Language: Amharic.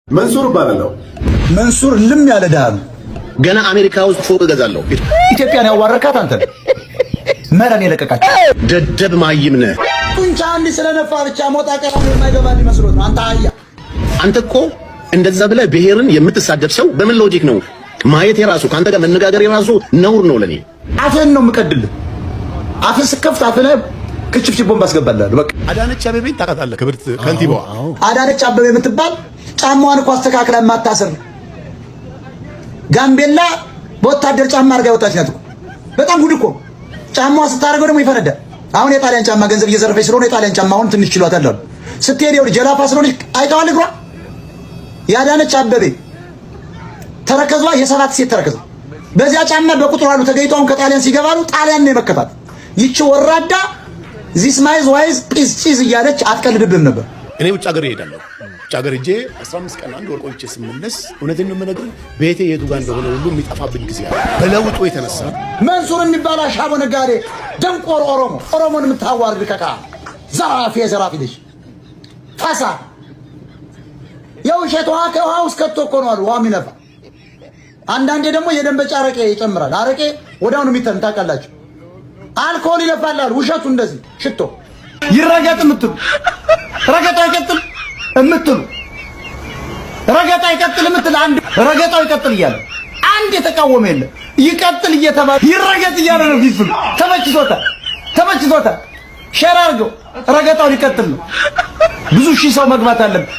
መንሱር እባላለሁ። መንሱር ልም ያለ ድሃ ነው። ገና አሜሪካ ውስጥ ፎቅ እገዛለሁ። ኢትዮጵያን ያዋረድካት አንተ ነህ። መረን የለቀቃቸው ደደብ ማይም ነህ። ጡንቻ አንድ ስለነፋ ብቻ ሞጣ ቀራኒ የማይገባ ሊመስሎት ነው። አንተ አህያ። አንተ እኮ እንደዛ ብለህ ብሔርን የምትሳደብ ሰው በምን logic ነው ማየት የራሱ ከአንተ ጋር መነጋገር የራሱ ነውር ነው ለኔ። አፍህን ነው የምቀድልህ። አፍህን ስከፍት አፍህ ላይ ክችፍች ቦምብ አስገባልሃለሁ። በቃ። አዳነች አቤቤን ታውቃታለህ? ክብርት ከንቲባዋ። አዳነች አበበ የምትባል ጫማዋን እኮ አስተካክላ የማታስር፣ ጋምቤላ በወታደር ጫማ አድርጋ የወጣች ናት እኮ። በጣም ጉድ እኮ። ጫማዋ ስታደርገው ደግሞ ይፈነዳል። አሁን የጣሊያን ጫማ ገንዘብ እየዘረፈች ስለሆነ የጣሊያን ጫማ አሁን ትንሽ ችሏታል አሉ። ስትሄድ ይኸውልህ ጀላፋ ስለሆነች አይተዋል እግሯ። የአዳነች አበቤ ተረከዟ የሰባት ሴት ተረከዝ። በዚያ ጫማ በቁጥሩ አሉ ተገኝቶ አሁን ከጣሊያን ሲገባሉ ጣሊያን ነው የመከታት። ይቺ ወራዳ this ማይዝ ዋይዝ ጲዝ ጪዝ እያለች አትቀልድብም ነበር። እኔ ውጭ ሀገር እሄዳለሁ። ውጭ ሀገር ሄጄ 15 ቀን አንድ ወር ቆይቼ ስመለስ እውነቴን ነው የምነግርህ፣ ቤቴ የቱ ጋር እንደሆነ ሁሉ የሚጠፋብኝ ጊዜ አለ። በለውጡ የተነሳ መንሱር የሚባል አሻቦ ነጋዴ ደንቆሮ ኦሮሞ፣ ኦሮሞን የምታዋርድ ከካ ዘራፊ፣ የዘራፊ ልጅ ፈሳ፣ የውሸት ውሃ ከውሃ ውስጥ ከቶ እኮ ነው አሉ ውሃ የሚነፋ። አንዳንዴ ደግሞ የደንበጫ አረቄ ይጨምራል። አረቄ ወዲያውኑ የሚተን ታውቃላችሁ። አልኮል ይለፋል አሉ። ውሸቱ እንደዚህ ሽቶ ይረገጥ የምትሉ፣ ረገጣው ይቀጥል የምትሉ፣ ረገጣው ይቀጥል የምትል፣ አንድ ረገጣው ይቀጥል እያለ አንድ የተቃወመ የለም። ይቀጥል እየተባለ ይረገጥ እያለ ነው። ፊቱ ተመችቶታል፣ ተመችቶታል። Share አድርገው፣ ረገጣው ሊቀጥል ነው። ብዙ ሺህ ሰው መግባት አለበት።